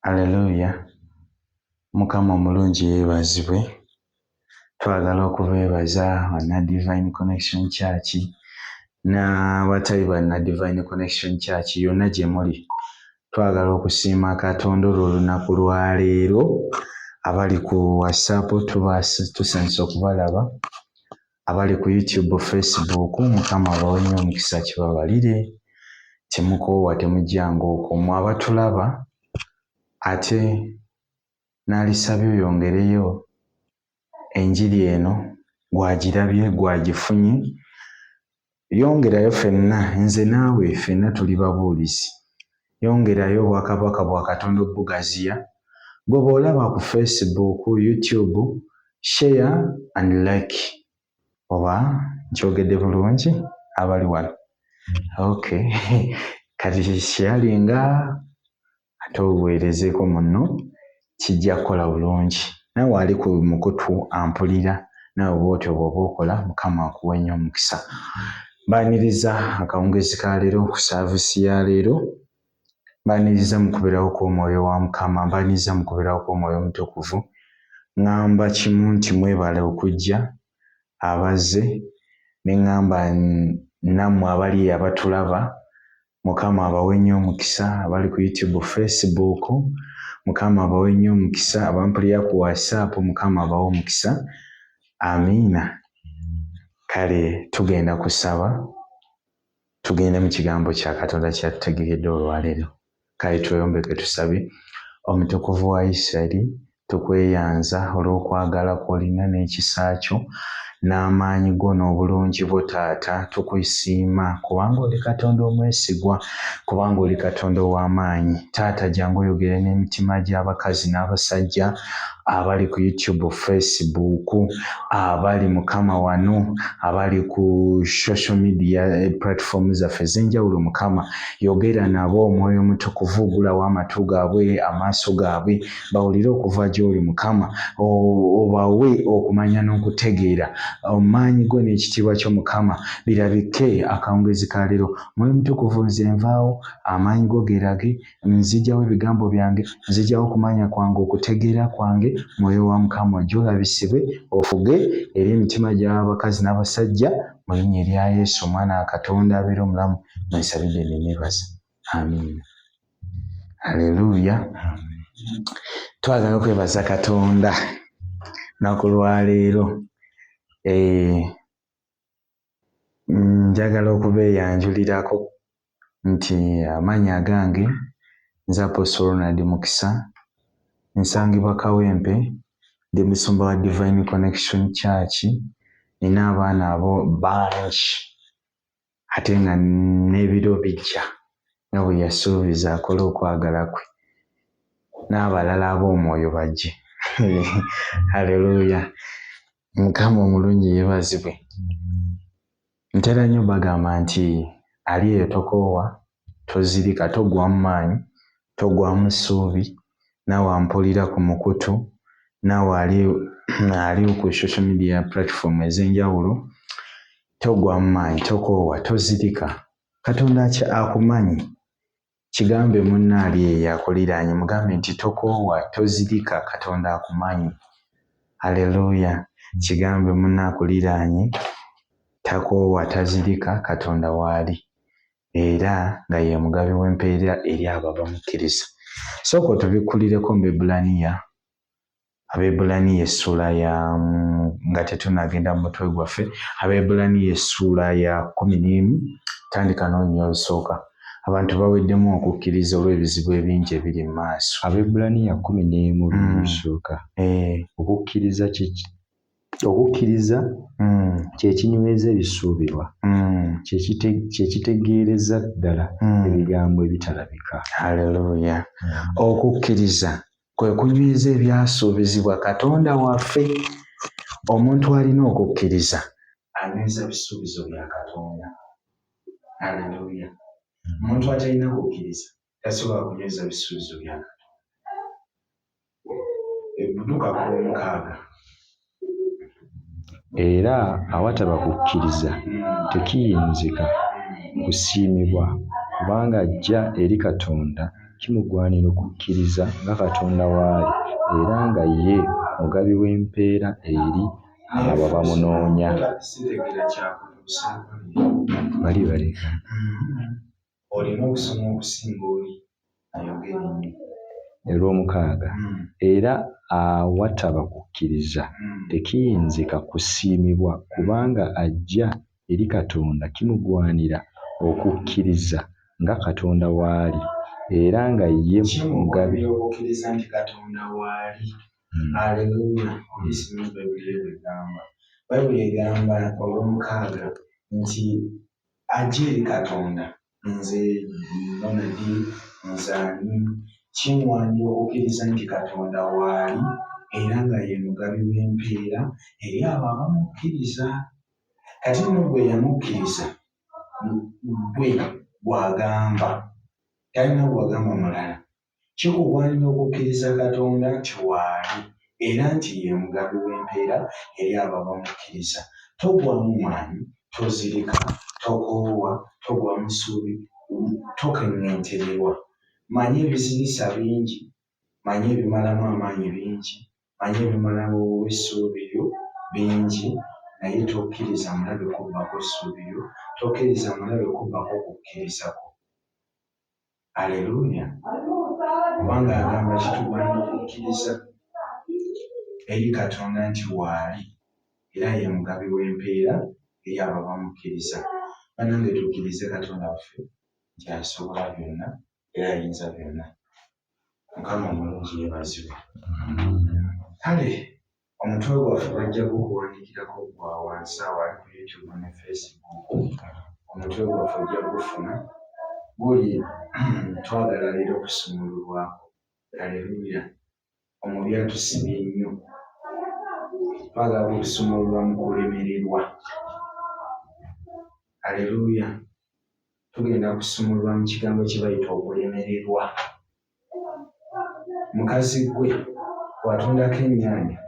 Aleluya! Mukama omulungi yeebazibwe. Twagala okubeebaza banna Divine Connection Church n'abatali banna Divine Connection Church yonna gye muli. Twagala okusiima Katonda olw'olunaku lwa leero. Abali ku WhatsApp tusanyuse okubalaba. Abali ku YouTube, Facebook, Mukama abawe nnyo omukisa kibabalire. Temukoowa, temujjanga okwo. Mmwe abatulaba ate naalisabye oyongereyo enjiri eno gw'agirabye, gw'agifunye. Yongerayo ffenna, nze naawe ffenna tuli babuulizi. Yongerayo obwakabaka bwa Katonda obugaziya. Gwe bw'olaba ku Facebook, YouTube, share and like. Oba nkyogedde bulungi abali wano? Okay. Kati sharinga ate oweerezeeko munno kijja kukola bulungi. Naawe ali ku mukutu ampulira naawe bw'otyo bw'oba okola Mukama akuwe nnyo omukisa. Mbaaniriza akawungeezi ka leero ku saaviisi ya leero. Mbaaniriza mu kubeerawo kw'Omwoyo wa Mukama, mbaaniriza mu kubeerawo kw'Omwoyo Omutukuvu. Ŋŋamba kimu nti mwebale okujja abazze, ne ŋŋamba nammwe abali eyo abatulaba, Mukama abawe nnyo omukisa, abali ku YouTube, Facebook, Mukama abawe nnyo omukisa, abampulira ku WhatsApp, Mukama abawe omukisa. Amiina. Kale tugenda kusaba. Tugende mu kigambo kya Katonda ky'atutegekedde olwaleero. Kale tweyombeke tusabe. Omutukuvu wa Isirayiri, tukweyanza olw'okwagala kw'olina n'ekisa kyo n'amaanyi go n'obulungi bwo Taata. Tukusiima kubanga oli Katonda omwesigwa, kubanga oli Katonda ow'amaanyi. Taata, jangu oyogere n'emitima gy'abakazi n'abasajja abali ku YouTube, Facebook, abali Mukama wano, abali ku social media platform zaffe ez'enjawulo. Mukama, yogera nabo. Omwoyo Omutukuvu, gulawo amatu gaabwe, amaaso gaabwe, bawulire okuva gy'oli. Mukama, obawe okumanya n'okutegeera. Amaanyi go n'ekitiibwa kyo Mukama birabike akawungeezi ka leero. Mwoyo Mutukuvu, nze nvaawo, amaanyi go gerage. Nzigyawo ebigambo byange, nzigyawo okumanya kwange, okutegeera kwange. Mwoyo wa Mukama, ojje olabisibwe, ofuge eri emitima gy'abakazi n'abasajja, mu linnya erya Yesu, Omwana wa Katonda abeera omulamu, mwensabidde ne neebaza. Amiina. Aleluya. Twagala okwebaza Katonda lunaku lwaleero. Njagala okubeeyanjulirako nti amannya agange nze Apostle Ronald Mukisa, nsangibwa Kawempe, ndi musumba wa Divine Connection Church, nina abaana abo bangi ate nga n'ebiro bijja nga bwe yasuubiza akole okwagala kwe n'abalala ab'omwoyo bajje. Haleluya. Mukama omulungi yeebazibwe. Ntera nnyo bagamba nti ali eyo tokoowa, tozirika, toggwaamu maanyi, toggwaamu ssuubi, naawe ampulira ku mukutu, naawe ali ali ku social media platform ez'enjawulo, toggwaamu maanyi, tokoowa, tozirika. Katonda akumanyi. Kigambe munno ali eyo akuliraanye, mugambe nti tokoowa, tozirika, Katonda akumanyi. Haleluya. Kigambe munno akuliraanye, takoowa, tazirika, Katonda waali era nga ye mugabi w'empeera eri abo abamukkiriza. Sooka otubikkulireko mu Bebbulaniya. Abebbulaniya essuula ya nga tetunnagenda mu mutwe gwaffe, Abebbulaniya essuula ya 11, tandika n'olunyiriri olusooka. Abantu baweddemu okukkiriza olw'ebizibu ebingi ebiri mu maaso. Abebbulaniya 11 olusooka. Okukkiriza kye okukkiriza kye kinyweza ebisuubirwa, kye kitegeereza ddala ebigambo ebitalabika. Haleluya. Okukkiriza kwe kunyweza ebyasuubizibwa Katonda waffe. Omuntu alina okukkiriza anyweza bisuubizo bya Katonda. Haleluya. Omuntu atalina kukkiriza tasobola kunyweza bisuubizo bya Katonda. Ebbuduka ku 6. Era awataba kukkiriza tekiyinzika kusiimibwa, kubanga ajja eri Katonda Kimugwanira okukkiriza nga Katonda waali, era nga ye mugabi w'empeera eri Naye abo Fuso abamunoonya. nkola sitegeera kyakutuuseeko leero. Bali baleka. Olina okusoma okusinga oli ayogera ennyo. Olwomukaaga, Era awataba kukkiriza tekiyinzika kusiimibwa, kubanga ajja eri Katonda kimugwanira okukkiriza nga Katonda waali, era nga ye mugabi. Kimugwanira okukkiriza nti Katonda waali. Aleluya! Oli simanyi Bayibuli ye bw'egamba. Bayibuli egamba olwomukaaga nti ajja eri Katonda, nze Ronald, nze ani, kiŋŋwanira okukkiriza nti Katonda waali era nga ye mugabi w'empeera eri abo abamukkiriza. Kati nno gwe yamukkiriza, gwe gw'agamba, talina gw'agamba mulala. Kikugwanira okukkiriza Katonda nti waali era nti ye mugabi w'empeera eri abo abamukkiriza. Toggwaamu maanyi, tozirika, tokoowa, toggwaamu ssuubi, tokeŋŋentererwa. Manya ebizirisa bingi, manya ebimalamu amaanyi bingi, manya ebimalawo essuubi lyo bingi, naye tokkiriza mulabe kubbako ssuubi lyo, tokkiriza mulabe kubbako kukkiriza kwo. Aleluya! Kubanga agamba kitugwanira okukkiriza eri Katonda nti waali era ye mugabi w'empeera eri abo abamukkiriza. Bannange tukkirize Katonda waffe nti asobola byonna era ayinza byonna. Mukama omulungi yeebazibwe. Kale omutwe gwaffe bajja gukuwandiikirako gwa wansi awo ali ku YouTube ne Facebook. Omutwe gwaffe ojja gufuna guli twagala leero kusumululwako. Aleluya! Omubi atusibye nnyo. Twagala okusumululwa mu kulemererwa. Aleluya! Tugenda kusumululwa mu kigambo kye bayita okulemererwa. Mukazi ggwe watundako ennyaanya,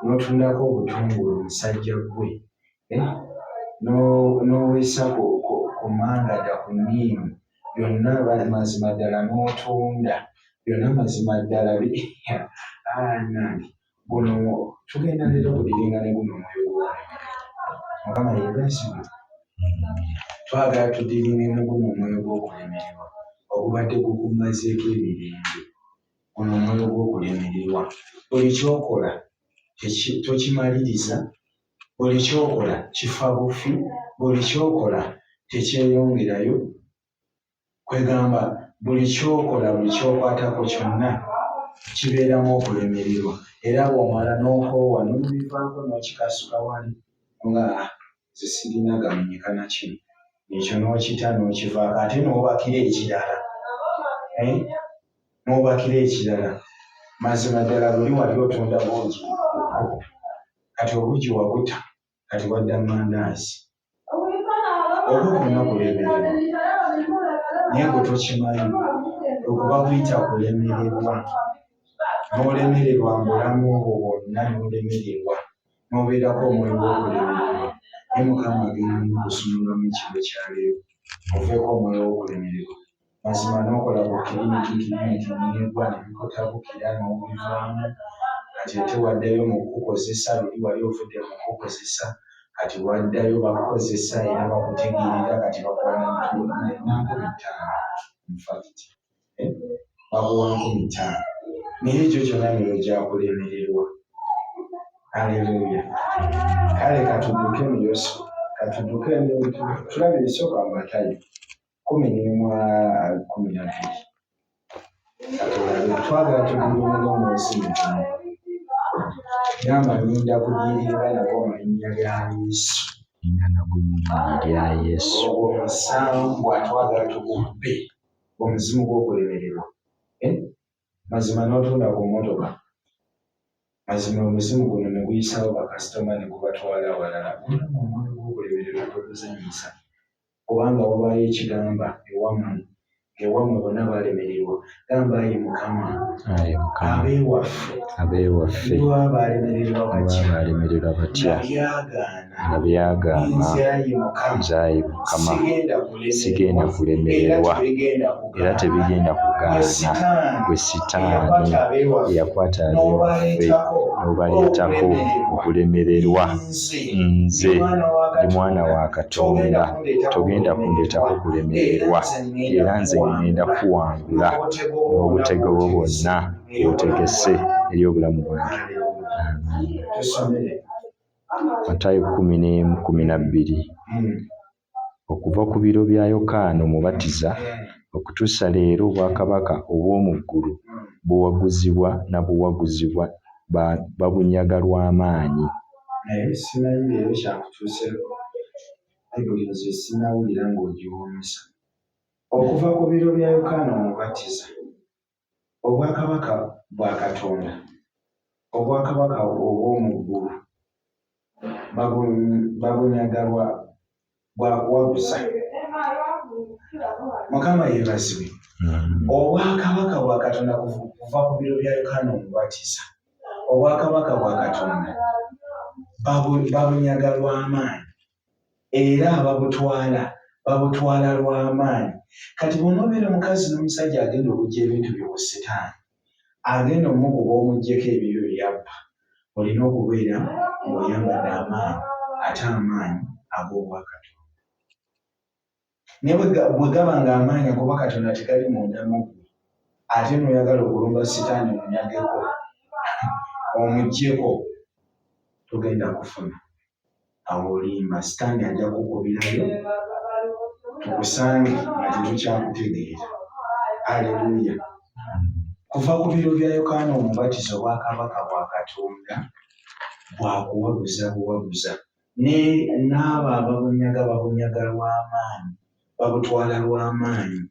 n'otundako obutungulu musajja ggwe, eh? N'oweesa ku, ku, ku mangada, ku nniimu, byonna mazima ddala n'otunda, byonna mazima ddala nange guno tugenda leero kudiringa ne guno omwoyo gw'okulemererwa. Mukama yeebazibwe. Twagala tudiringe ne guno omwoyo gw'okulemererwa ogubadde gukumazeeko emirembe. Guno omwoyo gw'okulemererwa. Buli ky'okola tokimaliriza, buli ky'okola kifa bufi, buli ky'okola tekyeyongerayo. Kwegamba buli ky'okola, buli ky'okwatako kyonna kibeeramu okulemererwa. Era bw'omala n'okoowa n'obivaako n'okikasuka wali nga nze sirina gamenyeka na kino, ekyo n'okita n'okivaako ate n'obakira ekirala. N'obakira ekirala. Mazima ddala luli wali otunda buugi ku kkubo, kati obuugi wabuta, kati wadda mandaazi. Okwo kwonna kulemererwa, naye gwe tokimanyi. Okwo bakuyita kulemererwa. N'olemererwa mu bulamu bwo bwonna, n'olemererwa, n'obeerako omwoyo gw'okulemererwa. Naye Mukama agenda n'okusumululamu ekiro kya leero, oveeko omwoyo w'okulemererwa. Mazima n'okola ku kiriniki, kiriniki n'egwa ne bikutabukira n'obivaamu. Kati ate waddayo mu kukukozesa, luli wali ovudde mu kukukozesa, kati waddayo bakukozesa era bakutegeerera, kati bakuwa na 5,000 in fact. Bakuwa 5,000. Naye egyo gyonna myoyo gya kulemererwa. Aleluya! Kale katudduke mu Yoswa, katudduke tulabe esooka mu Matayo 11:12. Katulabe, twagala tudiringa omuzimu guno. Gamba ngenda kudiringa nagwo mu linnya lya Yesu. Nga nagwo mu linnya lya Yesu. Ogwo omusambwa twagala tugubbe, omuzimu gw'okulemererwa. Mazima n'otunda ku mmotoka. Mazima omuzimu guno ne guyisaawo bakasitoma ne gubatwala awalala. Guno omwoyo gw'okulemererwa toguzannyisa. Kubanga wabaayo ekigamba ewammwe, ng'ewammwe bonna baalemererwa. Gamba ayi Mukama, Ayi Mukama, ab'ewaffe, ab'ewaffe, ne bw'aba baalemererwa batya, baalemererwa batya, nga byagaana, nga byagaana, nze ayi Mukama, nze ayi Mukama, sigenda kulemererwa, sigenda kulemererwa, era tebigenda era tebigenda kugaana. kugaana. Ggwe Sitaani eyakwata ab'ewaffe n'obaleetako okulemererwa, nze ndi mwana wa Katonda, togenda kundeetako kulemererwa, era nze ŋŋenda kukuwangula n'obutego bwo bwonna bw'otegese eri obulamu bwange. Amiina. Matayo 11:12. Okuva ku biro bya Yokaana Omubatiza okutuusa leero obwakabaka obw'omu ggulu buwaguzibwa na buwaguzibwa, babunyaga lwa maanyi. Naye simanyi leero kyakutuuseeko. Bayibuli nze sinnawulira ng'ogiwoomesa. Okuva ku biro bya Yokaana Omubatiza, obwakabaka bwa Katonda, obwakabaka obw'omu ggulu, babunyaga lwa bwakuwaguza. Mukama yeebazibwe. Obwakabaka bwa Katonda kuva ku biro bya Yokaana Omubatiza, obwakabaka bwa Katonda babunyaga lw'amaanyi, era ababutwala babutwala lw'amaanyi. Kati bw'onoobeera omukazi n'omusajja agenda okuggya ebintu byo ku Sitaani, agenda omukuba omuggyeko ebibyo bye yabba, olina okubeera ng'oyambadde amaanyi, ate amaanyi ag'Obwakatonda. Naye bwe gaba ng'amaanyi ag'Obwakatonda tegali munda mu ggwe, ate n'oyagala okulumba Sitaani omunyageko, omuggyeko, togenda kufuna. Awo olimba, Sitaani ajja kukubirayo tukusange nga tetukyakutegeera. Aleluya! Kuva ku biro bya Yokaana Omubatiza, obwakabaka bwa Katonda bwakuwaguza buwaguza. N'abo ababunyaga babunyaga lwa maanyi, babutwala lwa maanyi.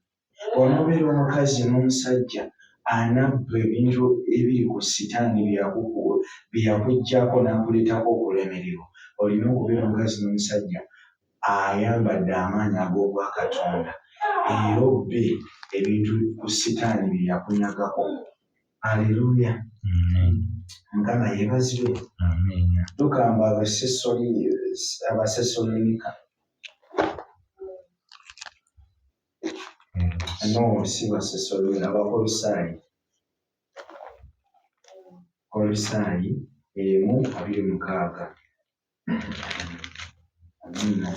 Bw'onoobeera omukazi n'omusajja anabba ebintu ebiri ku Sitaani bye yakuggyako n'akuleetako okulemererwa, olina okubeera omukazi n'omusajja ayambadde amaanyi ag'Obwakatonda era obbe ebintu ku Sitaani bye yakunyagako. Aleluya! Mukama yeebazibwe. Tugamba Abasessaloniika. No, si Basessaloniika, Abakolosaayi. Kolosaayi 1:26. Amiina.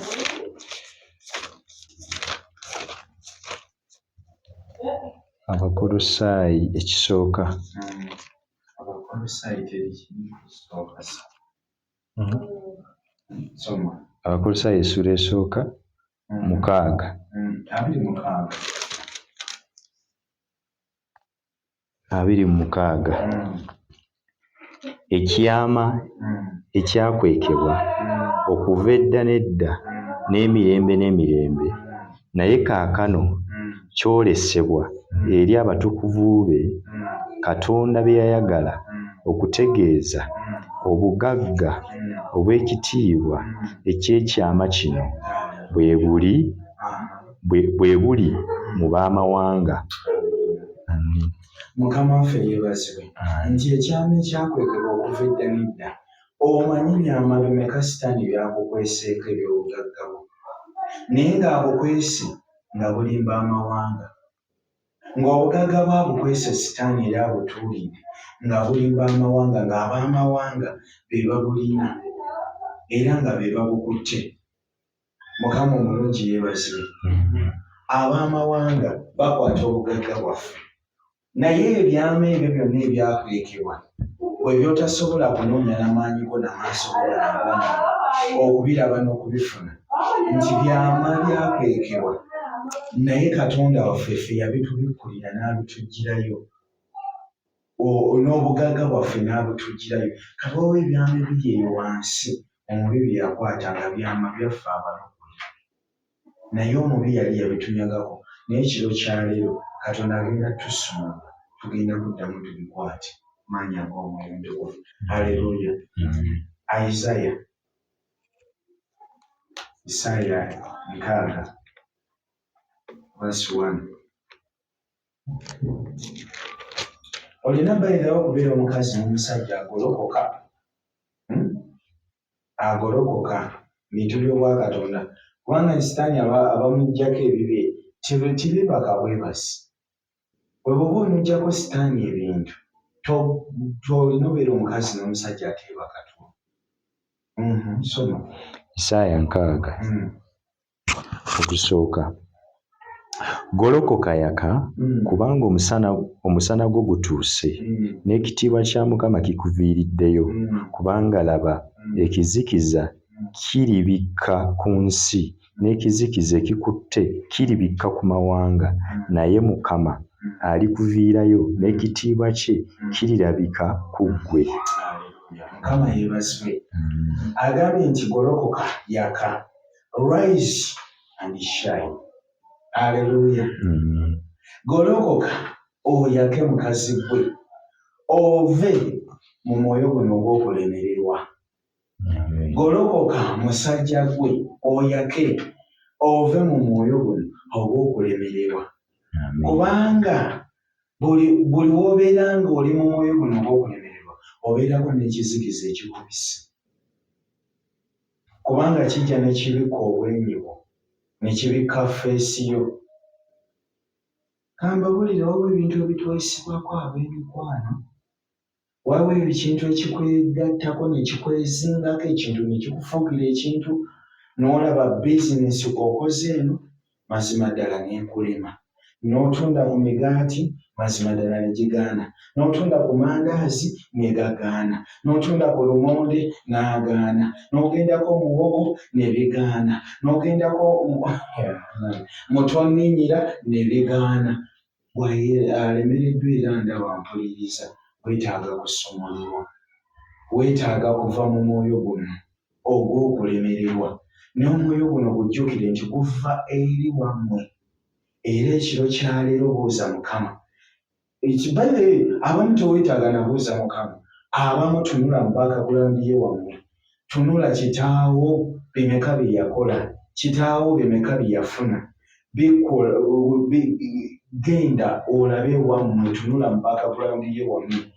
Abakolosaayi ekisooka. Abakolosaayi teri kisooka. Soma. Abakolosaayi essuula esooka 6. 26. 26. Ekyama ekyakwekebwa okuva edda n'edda n'emirembe n'emirembe, naye kaakano kyolesebwa eri abatukuvu be, Katonda bye yayagala okutegeeza obugagga obw'ekitiibwa eky'ekyama kino bwe buli mu b'amawanga. Mukama waffe yeebazibwe nti ekyama ekyakwekebwa okuva edda n'edda. Omanyi byama bimeka Sitaani by'akukweseeko eby'obugagga bwo, naye ng'abukwese nga bulimba amawanga. Ng'obugagga bwe abukwese Sitaani era abutuulidde nga bulimba amawanga, ng'ab'amawanga be babulina era nga be babukutte. Mukama omulungi yeebazibwe. Ab'amawanga bakwata obugagga bwaffe. Naye ebyama ebyo byonna ebyakwekebwa bwe by'otasobola kunoonya na maanyi go na maaso go ng'omuntu okubiraba n'okubifuna, nti byama byakwekebwa, naye Katonda waffe ffe yabitubikkulira n'abituggyirayo, n'obugagga bwaffe n'abutuggyirayo. Kati waliwo ebyama ebiri eyo wansi omubi bye yakwata nga byama byaffe abalokole. Naye omubi yali yabitunyagako, naye ekiro kya leero Katonda agenda tusumulula, tugenda kuddamu tubikwate maanyi ag'Omwoyo Omutukuvu. Aleluya! Isaya, Isaaya 60 verse 1. Olina bayirawo okubeera omukazi n'omusajja agolokoka, Agolokoka bintu by'Obwakatonda, kubanga Sitaani abamuggyako ebibye tebeebaka bwebasi. Bwe bw'oba onoggyako sitaani ebintu, tolina obeera omukazi n'omusajja ateebaka tulo. Soma. Isaaya 60 ogusooka. Golokoka yaka, kubanga omusana gwo gutuuse, n'ekitiibwa kya Mukama kikuviiriddeyo. Kubanga laba, ekizikiza kiribikka ku nsi, n'ekizikiza ekikutte kiribikka ku mawanga, naye Mukama alikuviirayo, n'ekitiibwa kye kirirabika ku ggwe. Aleluya, Mukama yeebazibwe. Agambye nti golokoka yaka, rise and shine. Aleluya. Golokoka oyake mukazi gwe, ove mu mwoyo guno ogw'okulemererwa. Golokoka musajja gwe, oyake ove mu mwoyo guno ogw'okulemererwa. Kubanga buli w'obeera ng'oli mu mwoyo guno ogw'okulemererwa, obeerako n'ekizikiza ekikubise, kubanga kijja ne kibikka obwenyi bwo, ne kibikka face yo. Kambabulire, waliwo ebintu ebitwesibwako ab'emikwano, waliwo ekintu ekikwegattako ne kikwezingako, ekintu ne kikufuukira ekintu, n'olaba bizinesi okoze eno, mazima ddala n'ekulema, n'otunda ku migaati, mazima ddala ne gigaana, n'otunda ku mandaazi ne gagaana, n'otunda ku lumonde n'agaana, n'ogendako muwogo ne bigaana, n'ogendako mutonninyira ne bigaana. Alemereddwa era ndaba mpuliriza, weetaaga kusumululwa, weetaaga kuva mu mwoyo guno ogw'okulemererwa. N'omwoyo guno gujjukire nti guva eri wammwe. Era ekiro kyaleero buuza Mukama. By the way, abamu teweetaaga nabuuza Mukama, abamu tunula mu background ye wammwe, tunula kitaawo bimeka bye yakola, kitaawo bimeka bye yafuna. Genda olabe wammwe, tunula mu background ye wammwe,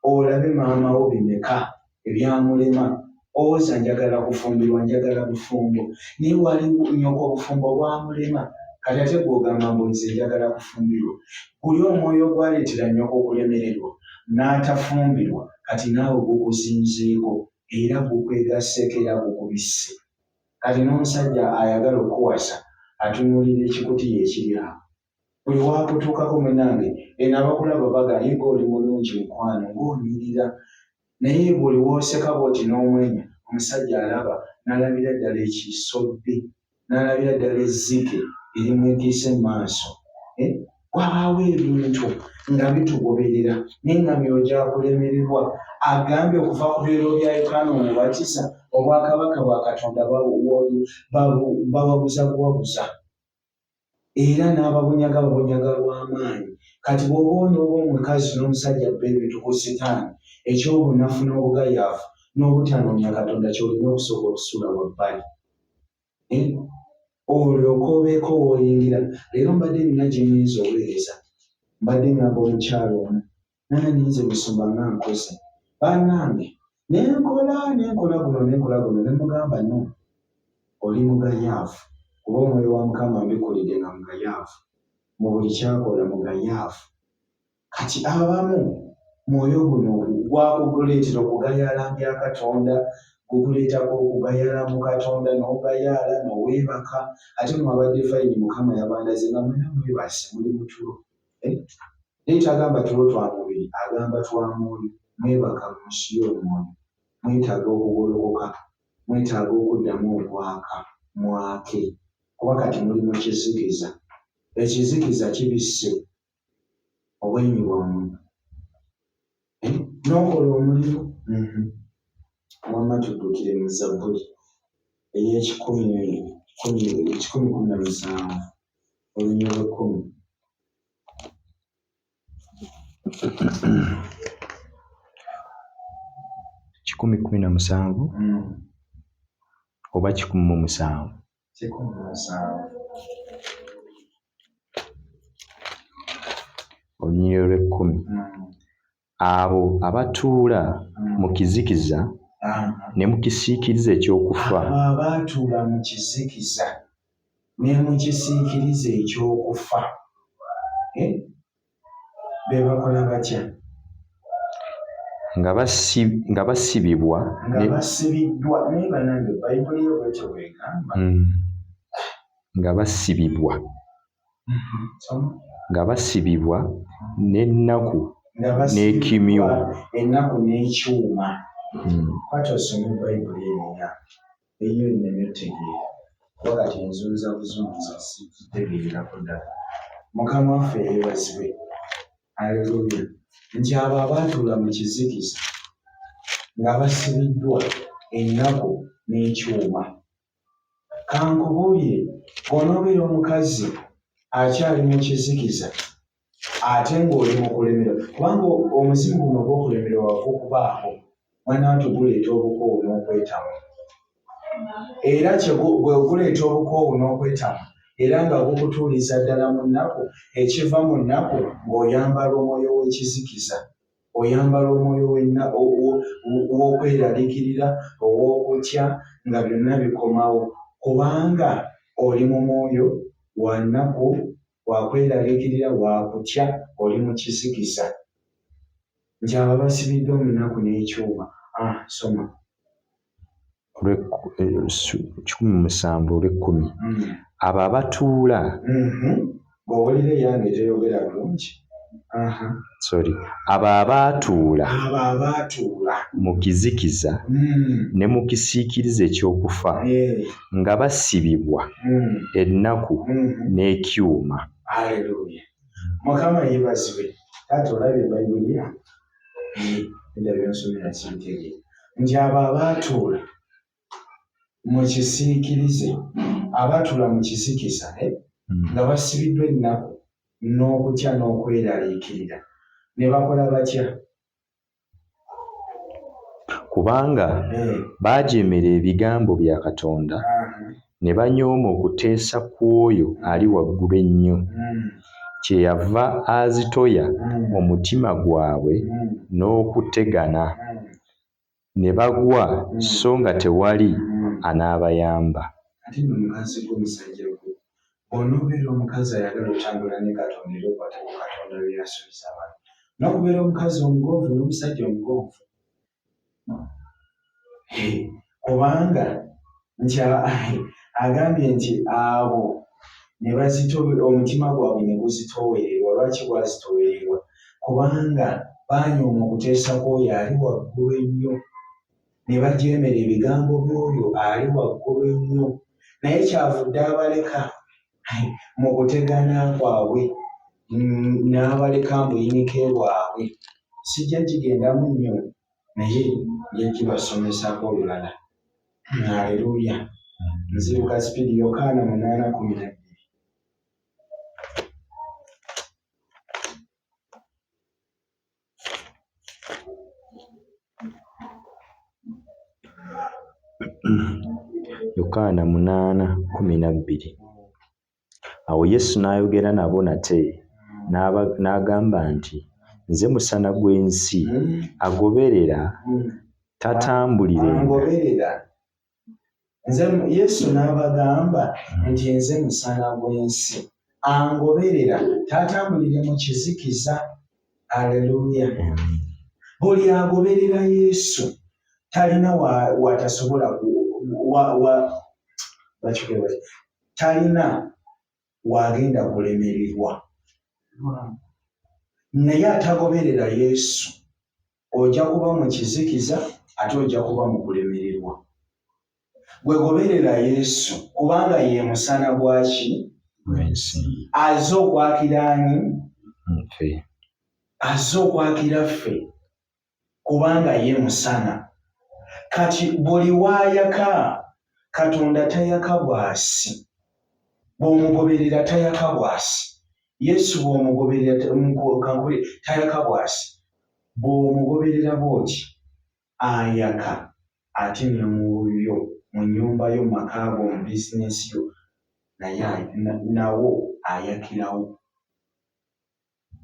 olabe maama wo bimeka ebyamulema. Owoza njagala kufumbirwa, njagala bufumbo, naye waliwo nnyoko obufumbo bwamulema, kati ate gw'ogamba mbu nze njagala kufumbirwa. Guli omwoyo ogwaleetera nnyoko okulemererwa n'atafumbirwa, kati naawe gukuzinzeeko era gukwegasseeko era gukubisse. Kati n'omusajja ayagala okukuwasa atunuulira ekikutiya ekiri awo. Buli wakutuukako munnange, eno abakulaba baga ye ng'oli mulungi mukwano, ng'onyirira, naye buli w'oseka bw'oti n'omwenya, omusajja alaba n'alabira ddala ekisodde, n'alabira ddala ezzike erimwetiise mu maaso. Wabaawo ebintu nga bitugoberera, naye nga myoyo gyakulemererwa. Agambye okuva ku biro bya Yokaana Omubatiza, obwakabaka bwa Katonda bawabuza buwabuza, era n'ababunyaga babunyaga lw'amaanyi. Kati bw'oba onooba omukazi n'omusajja bba ebintu ku sitaani, eky'obunafu n'obugayaavu n'obutanoonya Katonda ky'olina okusooka okusula wabbali, olyoke obeeko w'oyingira. Leero mbadde nina gye nnyinza oweereza, mbadde ngamba omukyalo omu nange niyinza musumba nga nkoze bannange, nenkola nenkola guno nenkola guno, ne mugamba no oli mugayaavu, kuba omwoyo wa Mukama mbikulidde nga mugayaavu mu buli kyakola, mugayaavu. Kati abamu mwoyo guno gwakuguleetera okugayaala bya Katonda, gukuleetako okugayaala mu Katonda, n'ogayaala n'oweebaka. Ate mwabadde fayini, Mukama yabandaze nga mwena mwebase, muli mutulo. Naye tagamba tulo twa mubiri, agamba twa mwoyo. Mwebaka mu nsi y'omwoyo, mwetaaga okugolokoka, mwetaaga okuddamu okwaka, mwake, kuba kati muli mu kizikiza. Ekizikiza kibisse obwenyi bwammwe. N'okola omulimu. Wamma tuddukire mu Zabbuli ey'e 117 olunyiriri lw'ekkumi. 117 oba 107? 117. Olunyiriri lw'ekkumi. Abo abatuula mu kizikiza ne mu kisiikirize eky'okufa. Abo abaatuula mu kizikiza ne mu kisiikirize eky'okufa. Be bakola batya? Nga basibibwa. Nga basibiddwa. Naye bannange, Bayibuli yo bwetyo bwegamba. Nga basibibwa. Nga basibibwa n'ennaku Nga n'ekimyu. basibiddwa ennaku n'ekyuma. Kwata osome Bayibuli eno eyo enneme otegeera, kuba kati nzunza buzunza, sigitegeererako ddala. Mukama waffe yeebazibwe, aleluya. Nti abo abaatuula mu kizikiza nga basibiddwa ennaku n'ekyuma. Kankubuulire, bw'onoobeera omukazi akyali mu kizikiza ate ng'oli mu kulemererwa, kubanga omuzimu guno ogw'okulemererwa wagukubaako, mwana wattu, guleeta obukoowu n'okwetamwa. Era bwe guleeta obukoowu n'okwetamwa era nga gukutuuliza ddala mu nnaku, ekiva mu nnaku ng'oyambala omwoyo w'ekizikiza, oyambala omwoyo w'okweraliikirira, ow'okutya, nga byonna bikomawo, kubanga oli mu mwoyo wa nnaku, wa kweraliikirira, wa kutya, oli mu kizikiza. Nti abo basibiddwa mu nnaku n'ekyuma. Ah, soma. 107 olw'ekkumi. Abo abatuula Bw'owulira eyange teyogera bulungi. Sorry, abo abaatuula Abo abaatuula mu kizikiza ne mu kisiikirize eky'okufa, nga basibibwa ennaku n'ekyuma. Aleluya, Mukama yeebazibwe. Taata, olabye Bayibuli ya edda byonsomera sibitegeera. Nti abo abaatuula mu kisiikirize, abaatuula mu kizikiza, nga basibiddwa ennaku n'okutya n'okweraliikirira, ne bakola batya? Kubanga baajeemera ebigambo bya Katonda ne banyooma okuteesa kw'oyo ali waggulu ennyo, kyeyava azitoya omutima gwabwe n'okutegana, ne bagwa so nga tewali anaabayamba. Ate nno mukazi gwe, musajja gwe, bw'onoobeera omukazi ayagala otambula ne Katonda era okwata ku Katonda bye yasuubiza abantu, n'okubeera omukazi omugonvu n'omusajja omugonvu, kubanga nti agambye nti abo ne bazito omutima gwabwe ne guzitoowererwa. Lwaki gwazitoowererwa? Kubanga baanyooma okuteesa kw'oyo ali waggulu ennyo, ne bajeemera ebigambo by'oyo ali waggulu ennyo, naye kyavudde abaleka mu kutegana kwabwe, n'abaleka mu buyinike bwabwe. Sijja gigendamu nnyo, naye nja gibasomesako olulala. Aleluya. Nziruka speed. Yokaana 8:12. Yokaana 8:12. Awo Yesu n'ayogera nabo nate n'agamba nti, "Nze musana gw'ensi, agoberera tatambulirenga Angoberera nze. Yesu n'abagamba nti, "Nze musana gw'ensi, angoberera taatambulire mu kizikiza." Aleluya. Buli agoberera Yesu talina watasobola bakikole bati, talina wagenda kulemererwa. Naye atagoberera Yesu, ojja kuba mu kizikiza ate ojja kuba mu kulemererwa. Gwe goberera Yesu, kubanga ye musana gwaki? Gw'ensi. Aze okwakira ani? Nfe. Aze okwakira ffe, kubanga ye musana. Kati buli waayaka, Katonda tayaka bwasi. Bw'omugoberera tayaka bwasi. Yesu bw'omugoberera, kankubire, tayaka bwasi. Bw'omugoberera bw'oti, ayaka ate ne mu byo, mu nnyumba yo, mu maka go, mu bizinesi yo, naye nawo ayakirawo.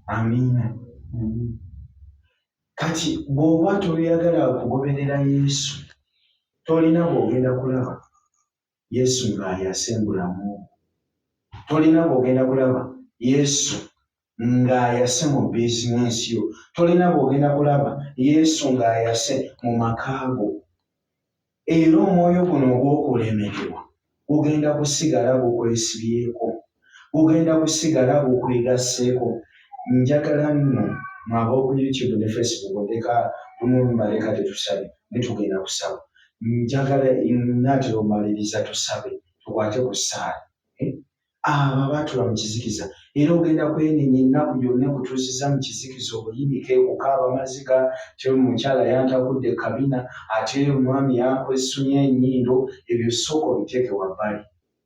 Amiina. Kati bw'oba toyagala kugoberera Yesu, tolina bw'ogenda kulaba Yesu ng'ayase mu bulamu bwo, tolina bw'ogenda kulaba Yesu. ng'ayase mu bizinensi yo, tolina bw'ogenda kulaba Yesu ng'ayase mu maka go. Era omwoyo guno ogw'okulemererwa gugenda kusigala gukwesibyeko, gugenda kusigala gukwegasseeko. Njagala nno mwe ab'oku YouTube ne Facebook, ndeka lumu mbaleka tetusabe, naye tugenda kusaba. Njagala naatera omaliriza tusabe, tukwate ku ssaala. Abo abaatula mu kizikiza, era ogenda kwenenya ennaku yonna ekutuuziza mu kizikiza, obuyinike, kukaaba maziga, te omukyala yantakudde kabina, ate omwami yankwesumye ennyindo. Ebyo sooka obiteeke wabbali.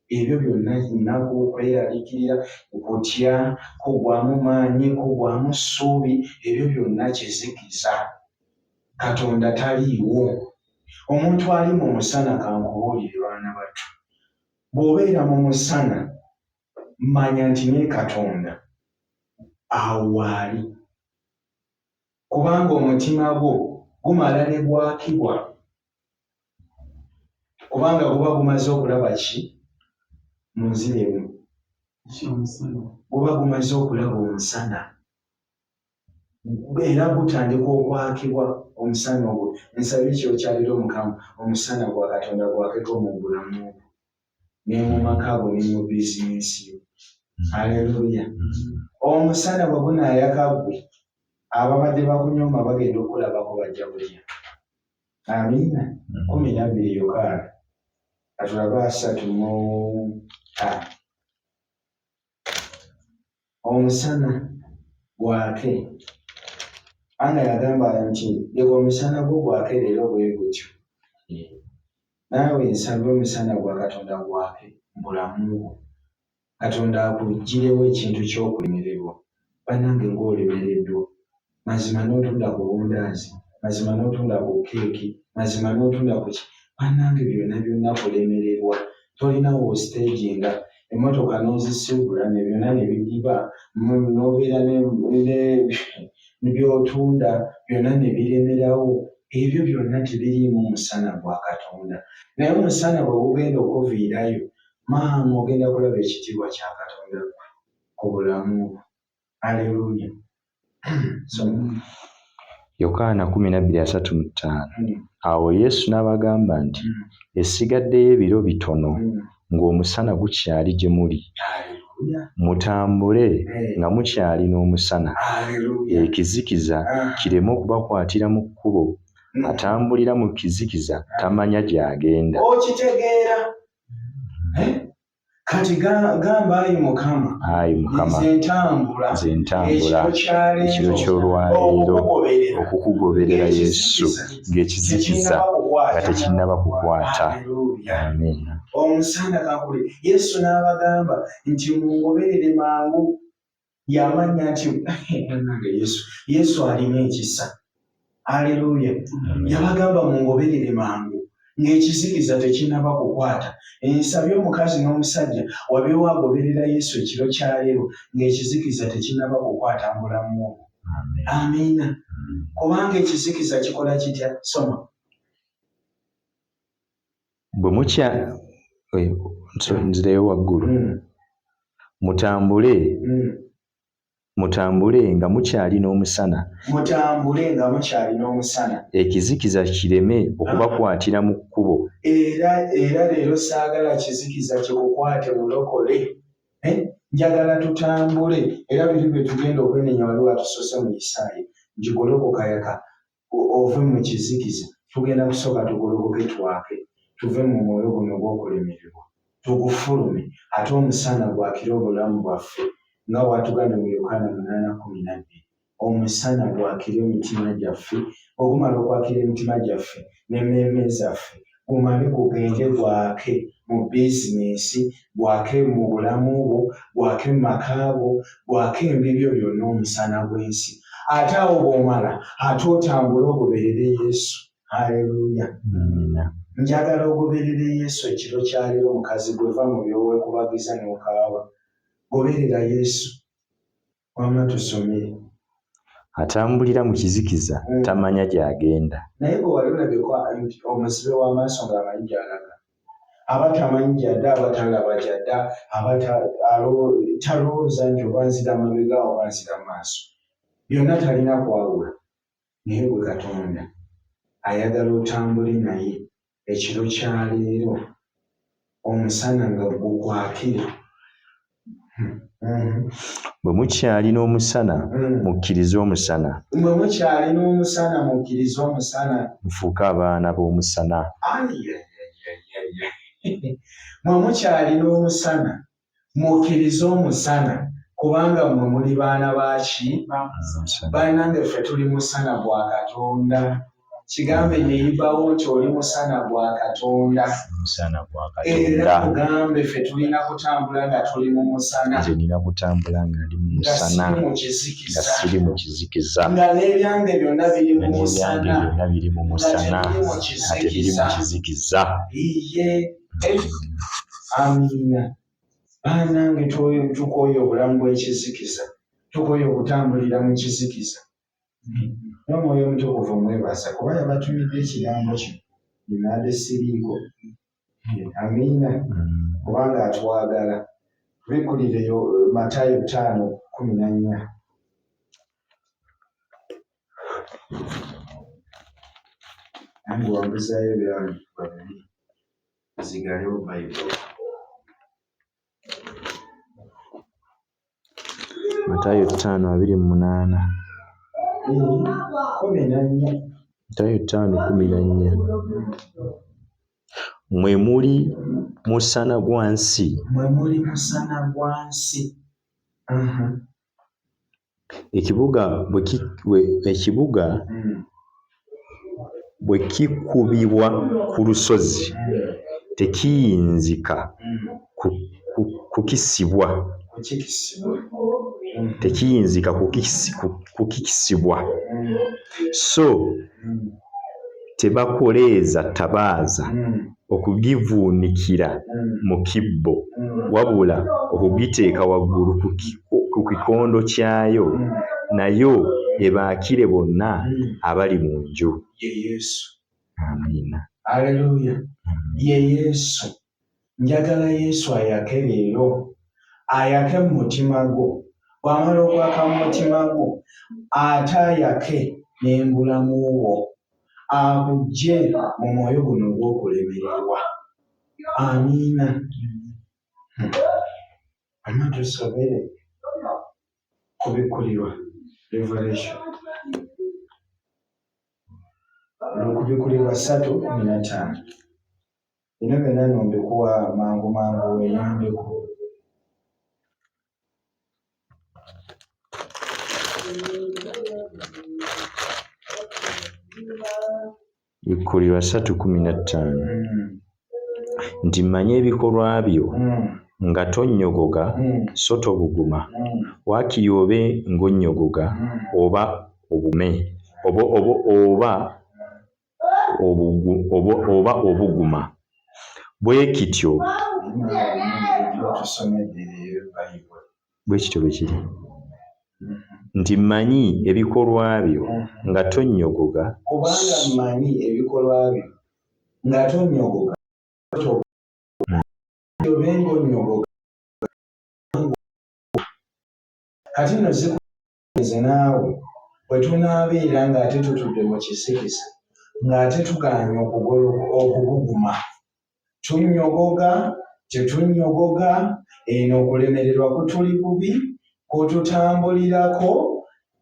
Ebyo byonna nnaku, kweraliikirira, kutya, kugwamu maanyi, kugwamu ssuubi, ebyo byonna kizikiza. Katonda taliiwo. Omuntu ali mu musana, kankubuulire baana battu, bw'obeera mu musana manya nti ne Katonda awo waali, kubanga omutima gwo gumala ne gwakibwa, kubanga guba gumaze okulaba ki mu nzira emu, guba gumaze okulaba omusana, era gutandika okwakibwa omusana ogwo. Nsabye ekyokyaliro Mukama, omusana gwa Katonda gwakeko mu bulamu bwo ne mu maka go ne mu bizinensi yo. Aleluya. Omusana bwe gunaayaka ggwe, ababadde bakunyooma bagenda okulabako, bajja kutya. Amiina. 12 Yokaana, katulabe 35. Omusana gwake, anga yagamba nti leka omusana gwo gwake leero bwe gutyo. Naawe nsabye omusana gwa Katonda gwake mu bulamu bwo. Katonda akuggyirewo ekintu ky'okulemererwa. Bannange, ng'olemereddwa mazima n'otunda ku bundaazi, mazima n'otunda ku keeki, mazima n'otunda ku ki, bannange, byonna byonna kulemererwa. Tolina w'ositeeginga emmotoka n'ozisiibula ne byonna ne bidiba, n'obeera ne by'otunda byonna ne biremerawo. Ebyo byonna tebiriimu musana gwa Katonda. Naye omusana bwe gugenda okuviirayo, maama, ogenda kulaba ekitiibwa kya Katonda ggwe ku bulamu bwo. Aleluya. Yokaana 12:35. Awo Yesu n'abagamba nti, Esigaddeyo ebiro bitono ng'omusana gukyali gye muli. Mutambule nga mukyalina omusana, ekizikiza kireme okubakwatira mu kkubo. Atambulira mu kizikiza tamanya gy'agenda. Okitegeera? Kati gamba, ayi Mukama, Ayi Mukama, nze ntambula nze ntambula ekiro kya ekiro leero ky'olwaleero okukugoberera okukugoberera Yesu, ng'ekizikiza nga tekinnaba kukwata. Aleluya. Amiina. Omusana kankule. Yesu n'abagamba nti mungoberere mangu. Yamanya nti bannange, Yesu alina ekisa. Aleluya. Yabagamba mungoberere mangu ng'ekizikiza tekinnaba kukwata. Nsabye omukazi n'omusajja wabeewo agoberera Yesu ekiro kya leero ng'ekizikiza tekinnaba kukwata mu bulamu bwo. Amiina. Kubanga ekizikiza kikola kitya? Soma. Bwe mukya nzireyo waggulu. Mutambule, mutambule nga mukyalina omusana, Mutambule nga mukyalina omusana, ekizikiza kireme okubakwatira mu kkubo. Era leero saagala kizikiza kikukwate, mulokole. Eh? Njagala tutambule. Era biri bye tugenda okwenenya, wali watusoose mu Isaaya nti golokoka, yaka ove mu kizikiza. Tugenda kusooka tugolokoke, twake, tuve mu mwoyo guno ogw'okulemererwa, tugufulume, ate omusana gwakire obulamu bwaffe nga bw'atugambye mu Yokaana 8:12. Omusana gwakire emitima gyaffe. Ogumala okwakira emitima gyaffe n'emmeeme zaffe, gumale gugende gwake mu bizinensi, gwake mu bulamu bwo, gwake mu maka go, gwake ebibyo byonna, omusana gw'ensi. Ate awo bw'omala, ate otambule ogoberere Yesu. Aleluya. Njagala ogoberere Yesu ekiro kyaleero. Mukazi gwe, va mu byoweekubagiza n'okaaba, goberera Yesu. Wamma tusomere. Atambulira mu kizikiza tamanya gy'agenda. Naye gwe wali olabyeko nti omuzibe w'amaaso ng'amanyi gy'alaga? Aba tamanyi gy'adda, aba talaba gy'adda, aba talowooza nti oba nzira mabega oba nzira maaso. Byonna talina kwawula. Naye gwe Katonda ayagala otambule naye ekiro kya leero, omusana nga gukwakire. Bwe mukyalina omusana, mukkirize omusana. Bwe mukyalina omusana, mukkirize omusana. Mufuuke abaana b'omusana. Mwe mukyalina omusana, mukkirize omusana, kubanga mmwe muli baana baaki? Bannange, ffe tuli musana gwa Katonda. Kigambe neyibawo nti oli musana gwa Katonda. Musana gwa Era Katonda. Mugambe, ffe tulina kutambula nga tuli mu musana. Nze nina kutambula nga ndi mu Nga musana. siri mu Nga kizikiza. siri mu kizikiza. Nga n'ebyange byonna biri Nga mu n'ebyange musana. byonna biri mu Nga musana. tebiri mu Nga tebiri mu kizikiza. kizikiza. Iye. Amiina. Bannange, tukooye obulamu bw'ekizikiza, tukooye okutambulira mu kizikiza. N'Omwoyo Omutukuvu mwebaza kuba yabatumidde ekigambo kino, ninaade siriiko. Amiina. Kubanga atwagala. Tubikkulireyo Matayo 5:14. Nange wambuzaayo ebyawandiikibwa bibiri, nzigalewo Bayibuli. Matayo 5:28. 14. Matayo 5:14. Mwe muli musana gwa nsi. Mwe muli musana gwa nsi. Ekibuga bwe kikubibwa ku lusozi, tekiyinzika kukisibwa. Kukikisibwa. Tekiyinzika kukisibwa. So tebakoleeza ttabaaza okugivuunikira mu kibbo, wabula okugiteeka waggulu ku kikondo kyayo, nayo ebaakire bonna abali mu nju. Ye Yesu. Amiina. Aleluya. Ye Yesu. Njagala Yesu ayake leero, ayake mu mutima gwo. Bw'amala okwaka mu mutima gwo, ate ayake n'embulamu bwo, akuggye mu mwoyo guno ogw'okulemererwa. Amiina. Ama tusomere Kubikkulirwa, Revelation, Okubikkulirwa 3:15. Bino byonna no mbikuwa mangu mangu, weeyambeko. Bikkulirwa 3:15. Nti mmanyi ebikolwa byo, nga tonnyogoga so tobuguma. Waakiri obe ng'onnyogoga oba obugume oba oba oba oba obuguma. Bwe kityo Tusomedde leero Bayibuli. Bwe kityo bwe kiri. Nti mmanyi ebikolwa byo, nga tonnyogoga. Kubanga mmanyi ebikolwa byo, nga tonnyogoga, obe ng'onnyogoga. Kati nno zikuze naawe, bwe tunaabeera ng'ate tutudde mu kizikiza, ng'ate tugaanye okubuguma, tunnyogoga, tetunnyogoga, eno okulemererwa kutuli bubi, kututambulirako,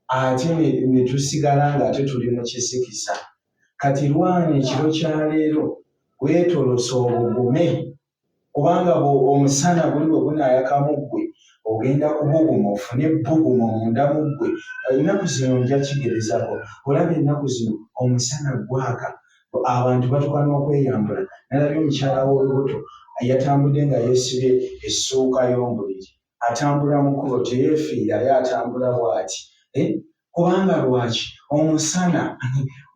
ate ne tusigala ng'ate tuli mu kizikiza. Kati lwana ekiro kya leero, weetolose obugume, kubanga omusana guli bwe gunaayaka mu ggwe, ogenda kubuguma, ofune ebbugumu munda mu ggwe. Ennaku zino nja kigerezako, olaba ennaku zino omusana gwaka, abantu batuuka n'okweyambula. Nalabye omukyala w'olubuto yatambudde nga yeesibye essuuka y'omubiri, atambula mu kkubo teyeefiirayo, atambula bw'ati. Eh? Kubanga lwaki? Omusana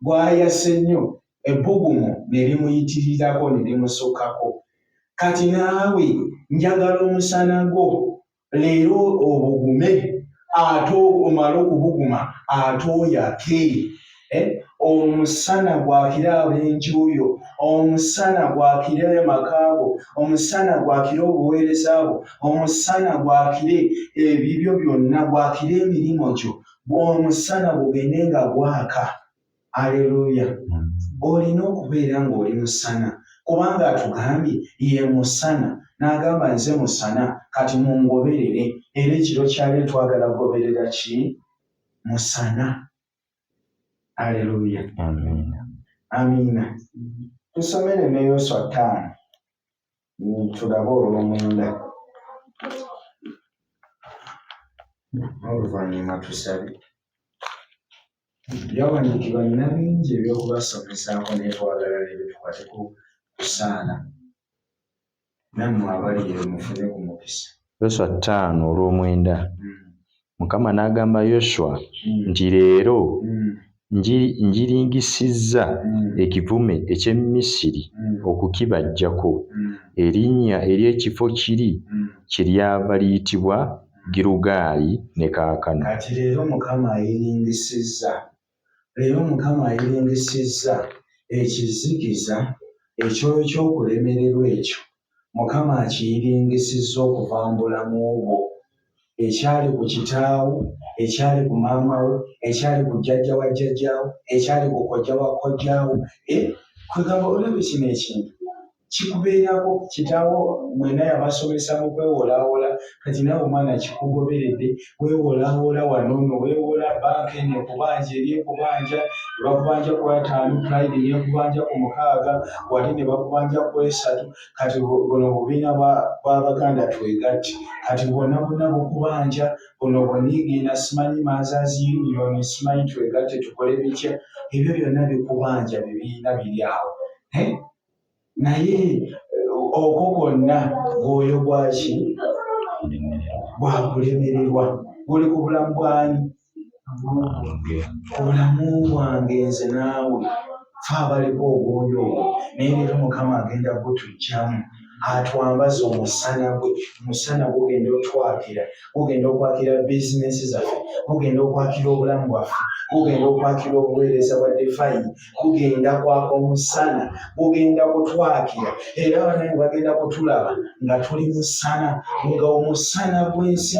gwayase nnyo, ebbugumu ne limuyitirirako ne limusukkako. Kati naawe njagala omusana gwo leero obugume, ate omale okubuguma ate oyake. Eh? Omusana gwakire ab'enju yo, omusana gwakire amaka go, omusana gwakire obuweereza bwo, omusana gwakire ebibyo byonna, gwakire emirimu gyo, omusana gugende nga gwaka. Aleluya! Olina okubeera ng'oli musana, kubanga atugambye ye musana, n'agamba nze musana, kati mungoberere. Era ekiro kyaleero twagala kugoberera ki? Musana. Aleluya, amiina. Tusomere ne Yoswa 5, tulabe olw'omwenda, n'oluvannyuma tusabe. Ebyawandiikibwa nina bingi eby'okubasomesaako, naye twagala leero tukwate ku kusaala, nammwe abali eyo mufune ku mukisa. Yoswa 5 olw'omwenda. Mukama n'agamba Yoswa nti, Leero njiringisizza ekivume eky'e Misiri okukibaggyako. Erinnya ery'ekifo kiri kyeryava liyitibwa Girugaali ne kaakano. Kati leero Mukama ayiringisizza, leero Mukama ayiringisizza ekizikiza ekyoyo ky'okulemererwa ekyo. Mukama akiyiringisizza okuva mu bulamu bwo, ekyali ku kitaawo, ekyali ku maama wo, ekyali ku jjajja wa jjajjaawo, ekyali ku kojja wa kojjaawo. Kwegamba olaba kino ekintu kikubeerako. Kitaawo mwena yabasomesa mu kwewolaawola, kati naawe omwana kikugoberedde, weewolaawola wano no weewola banka eno ekubanja, eri ekubanja, ne bakubanja ku 50, Pride n'ekubanja ku 6, wali ne bakubanja ku 3. Kati buno obubiina bw'Abaganda twegatte, kati bwonna bwonna bukubanja. Buno bwonigiina, simanyi Mothers Union, simanyi twegatte tukole bitya, ebyo byonna bikubanja, bibiina biri awo. Naye okwo kwonna gwoyo gwaki? Gwakulemererwa. Guli ku bulamu bwani? Ku bulamu bwange nze naawe, fe abaliko obwoyo obwo. Naye leero Mukama agenda gutuggyamu, atwambaze omusana gwe. Omusana gugenda otwakira, gugenda okwakira bizinesi zaffe, gugenda okwakira obulamu bwaffe, gugenda okwakira obuweereza bwa Divine, gugenda kwaka omusana, gugenda kutwakira. Era abanange bagenda kutulaba nga tuli musana, nga omusana gw'ensi,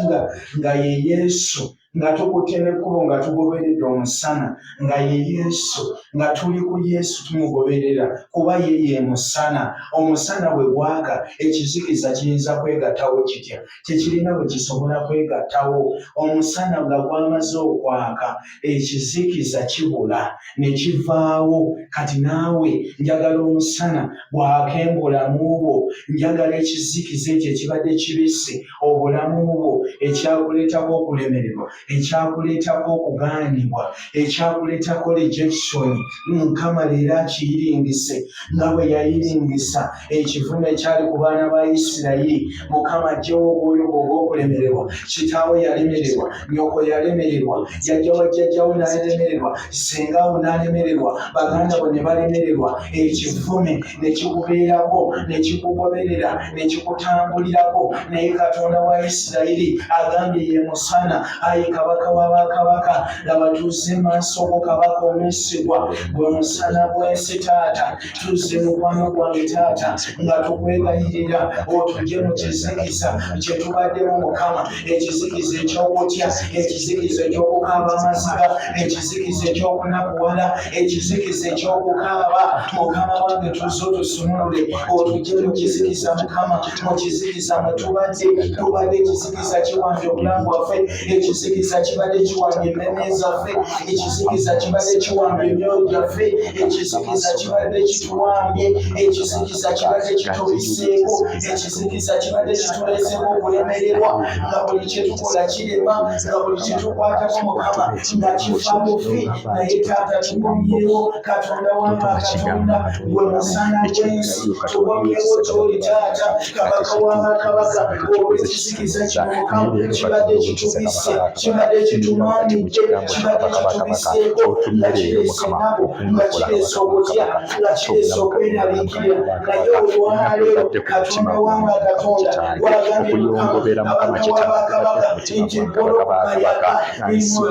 nga ye Yesu, nga tukutte n'ekkubo, nga tugoberedde omusana nga ye Yesu, nga tuli ku Yesu, tumugoberera kuba ye ye musana. Omusana bwe gwaka, ekizikiza kiyinza kwegattawo kitya? Tekirina bwe kisobola kwegattawo. Omusana nga gwamaze okwaka, ekizikiza kibula ne kivaawo. Kati naawe njagala omusana gwake mu bulamu bwo. Njagala ekizikiza ekyo ekibadde kibisse obulamu bwo, ekyakuleetako okulemererwa, ekyakuleetako okugaanibwa, ekyakuleetako rejection, Mukama leero akiyiringise nga bwe yayiringisa ekivume ekyali ku baana ba Isirayiri. Mukama aggyewo omwoyo gwo ogw'okulemererwa. Kitaawo yalemererwa, nyoko yalemererwa, jjajja wa jjajjawo n'alemererwa, ssengawo n'alemererwa, baganda bo ne balemererwa, ekivume ne kikubeerako, ne kikugoberera, ne kikutambulirako. Naye Katonda wa Isirayiri agambye ye musana. Ayi Kabaka wa bakabaka, laba tuzze maaso go, Kabaka omwesigwa, gwe musana gw'ensi. Taata, tuzze mukwano gwange taata, nga tukwegayirira otugye mu kizikiza kye tubaddemu. Mukama, ekizikiza eky'okutya, ekizikiza eky'okukaaba amaziga, ekizikiza eky'okunakuwala, ekizikiza eky'okukaaba, Mukama wange, tuzze otusumulule, otugye mu kizikiza. Mukama, mu kizikiza mwe tubadde, tubadde ekizikiza kiwambye obulamu bwaffe, ekizikiza kibadde kiwambye emmeme zaffe, ekizikiza kibadde kiwambye emyoyo gyaffe, ekizikiza kibadde kituwambye, ekizikiza kibadde kitubiseeko, ekizikiza kibadde kituleeseeko okulemererwa, nga buli kyetukola kirema, nga buli kyetukwatako, Mukama, nga kifa bufi. Naye taata, tukomyewo. Katonda wanga Katonda, gwe musana gw'ensi, tukomyewo gy'oli taata, Kabaka w'abakabaka, olw'ekizikiza kino, Mukama, kibadde kitubisse, kibadde kitumaamidde, kibadde kitubiseeko, nga kireese ennaku, nga kireese okutya, nga kireese okweraliikirira. Naye olwaleero, Katonda wanga Katonda, gwagambye Mukama, Kabaka w'abakabaka, nti golokoka, yaka.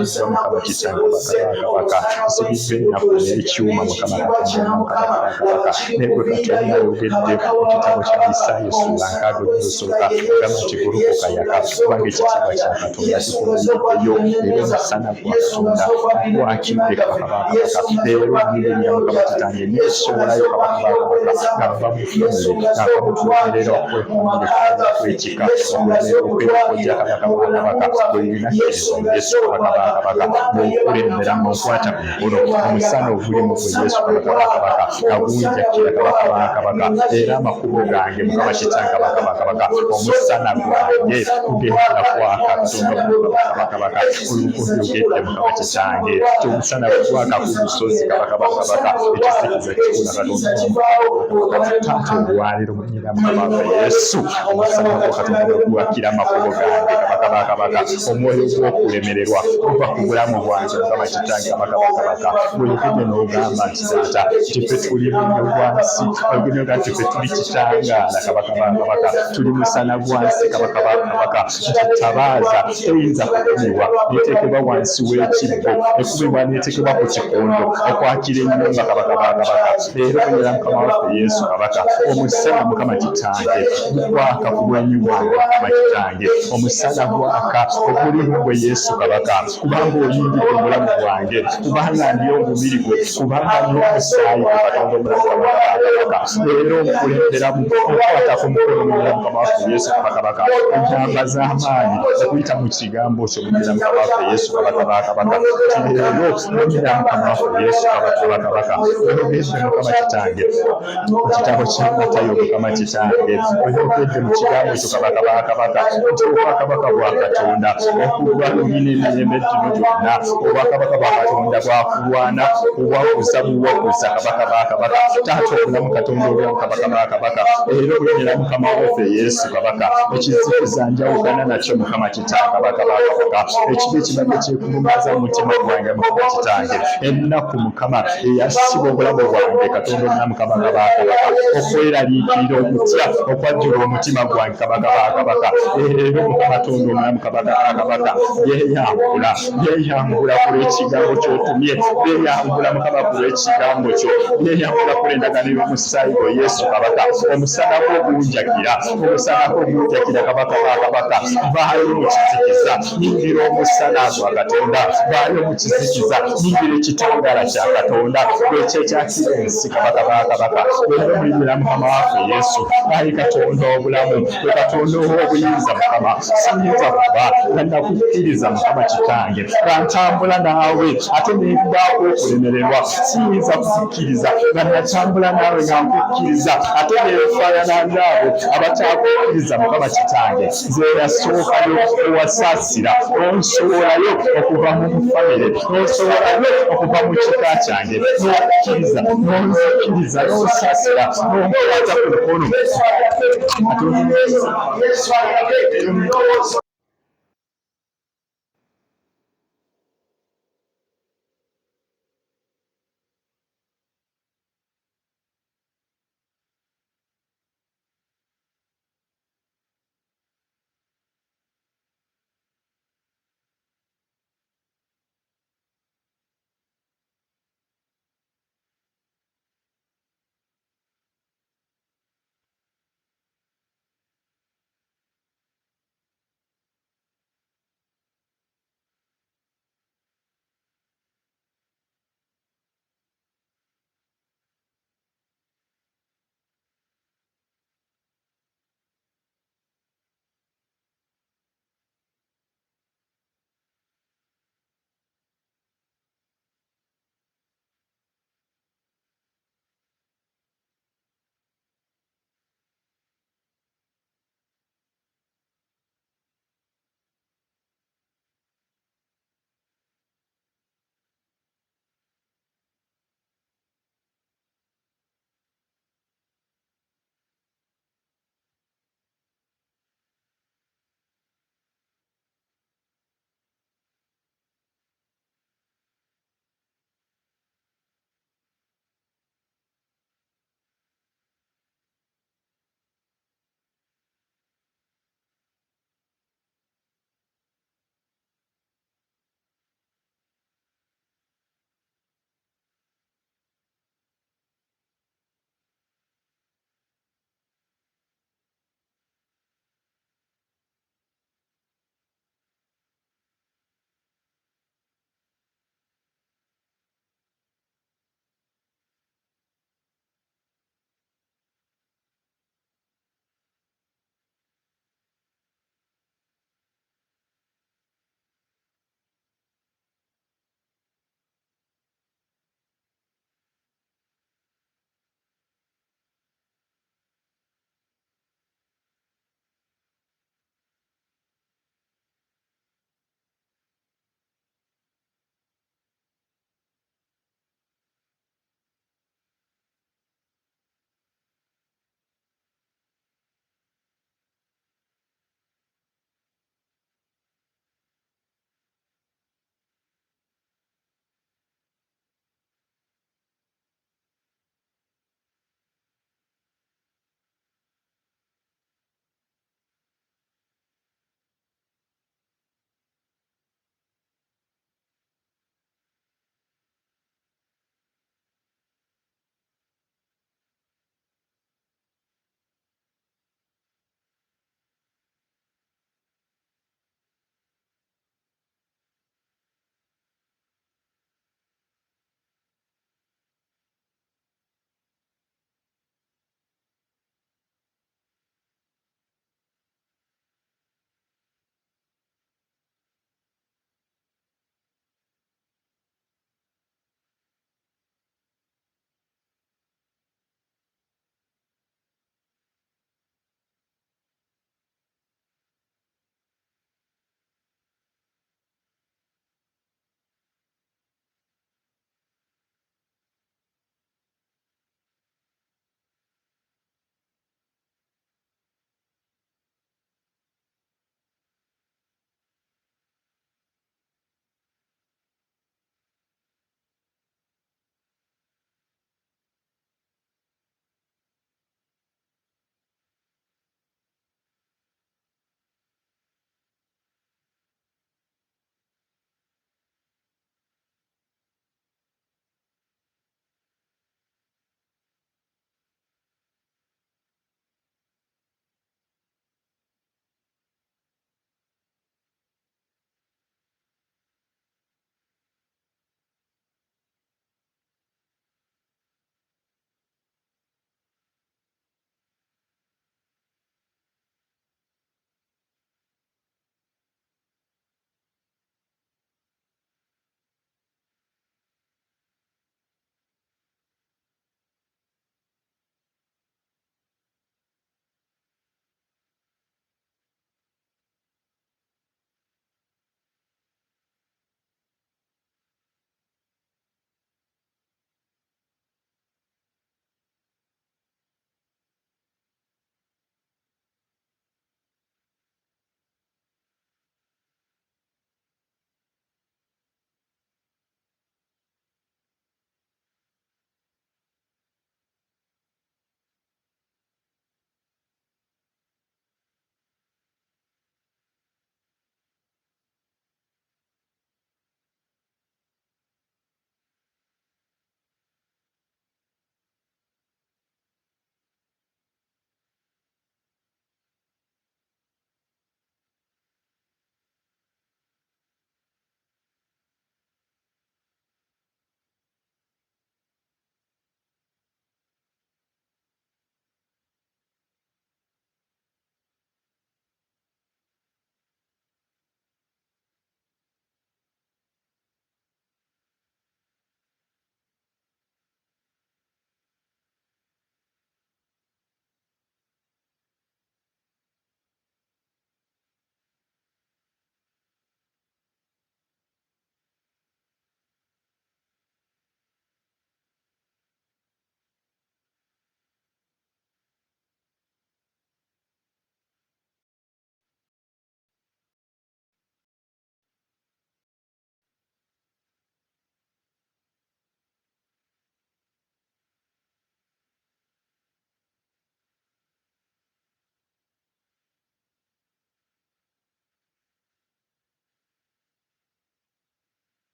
Nsibiddwa Mukama Kitange kabaka kabaka, nsibiddwa ennaku n'ekyuma Mukama Katonda Mukama kabaka. Naye gwe Katonda oyogedde mu kitabo kya Isaaya essula 60 olusooka, ogamba nti golokoka yaka, kubanga ekitiibwa kya Katonda kikuviiriddeyo, era omusana gwa Katonda gwakidde kabaka bakabaka. Leero nyimirira Mukama Kitange, neesowolayo kabaka bakabaka, nga nva mu famire, nga nva mu kulemerera okwefamire, okwekika, okulemerera okwekojja kabaka bakabaka. Bwe ninakkiriza Yesu kabaka bakabaka, ng'okulembera, ng'onkwata ku mukono, omusana oguli mu gwe Yesu kabaka bakabaka nga gunjakira kabaka bakabaka, era amakubo gange Mukama Kitange kabaka bakabaka, omusana gwange gugenda kwaka Katonda kabaka bakabaka. Olwokuba oyogedde Mukama Kitange ti omusana bwe gwaka ku lusozi kabaka bakabaka, ekizikiza kibula Katonda. Taata, olwaleero munyira Mukama waffe Yesu, omusana gwa Katonda bwe gwakira amakubo gange kabaka bakabaka, omwoyo gw'okulemererwa guva ku bulamu bwange Mukama Kitange kabaka bakabaka. Bw'oyogedde n'ogamba nti taata nti ffe tuli munnyo gwa nsi, oyogedde n'ogamba nti ffe tuli kitangaala kabaka bakabaka, tuli musana gwa nsi kabaka bakabaka, nti ttabaaza teyinza kukumibwa neteekebwa wansi w'ekibbo, ekubibwa neteekebwa ku kikondo okwakira ennyumba kabaka bakabaka. Leero munyera Mukama waffe Yesu kabaka, omusana Mukama Kitange gukwaka ku bwenyi bwange Mukama Kitange, omusana gwaka oguli mu gwe Yesu kabaka, kubanga oyingidde obulamu bwange, kubanga ndi omubiri gwe, kubanga ndi omusaayi gwe Katonda omulamu kabaka. Leero nkulemberamu, okwata ku mukono munyera Mukama waffe Yesu kabakabaka, onyambaza amaanyi okuyita mu kigambo kyo munyera Mukama waffe Yesu kabaka bakabaka, nti leero munyera Mukama waffe Yesu kabaka bakabaka, oyogedde Mukama Kitange mu kitabo kya Matayo Mukama Kitange, oyogedde mu kigambo kyo kabaka bakabaka nti obwakabaka bwa Katonda okuva luli n'emirembe gino gyonna, obwakabaka bwa Katonda bwakulwana kuwaguza buwaguza kabaka bakabaka. Taata obulamu Katonda obulamu kabaka bakabaka, era obunyera Mukama waffe Yesu kabaka, ekizikiza njawukana nakyo Mukama Kitange kabaka bakabaka, ekibi ekibadde kyekulumaza mu mutima gwange Mukama Kitange, ennaku Mukama eyasiba obulamu bwange Katonda omulamu kabaka bakabaka, okweraliikirira, okutya okwajjula omutima gwange kabaka bakabaka, leero Mukama Katonda omulamu kabaka bakabaka, yeeyambula, yeeyambula ku lw'ekigambo ky'otumye, yeeyambula Mukama ku lw'ekigambo kyo, yeeyambula ku lw'endagaano y'omusaayi gwo Yesu kabaka. Omusana gwo gunjakira, omusana gwo gunjakira kabaka bakabaka, vaayo mu kizikiza, yingira omusana gwa Katonda, vaayo mu kizikiza, yingira ekitangaala kya Katonda ekyo ekyakira ensi kabaka bakabaka. Leero mulinyira Mukama waffe Yesu, ayi Katonda obulamu, gwe Katonda ow'obuyinza Mukama, siyinza kuba nga nakukkiriza Mukama Kitange, nga ntambula naawe ate nembaako okulemererwa, siyinza kukukkiriza nga natambula naawe nga nkukkiriza ate nenfaanana ngaabo abataakukkiriza Mukama Kitange. Nze yasookayo owasaasira, onsowolayo okuva mu famire, onsowolayo okuva mu kika kyange, n'okkiriza, n'onzikiriza, n'onsaasira, n'onkwata ku mukono.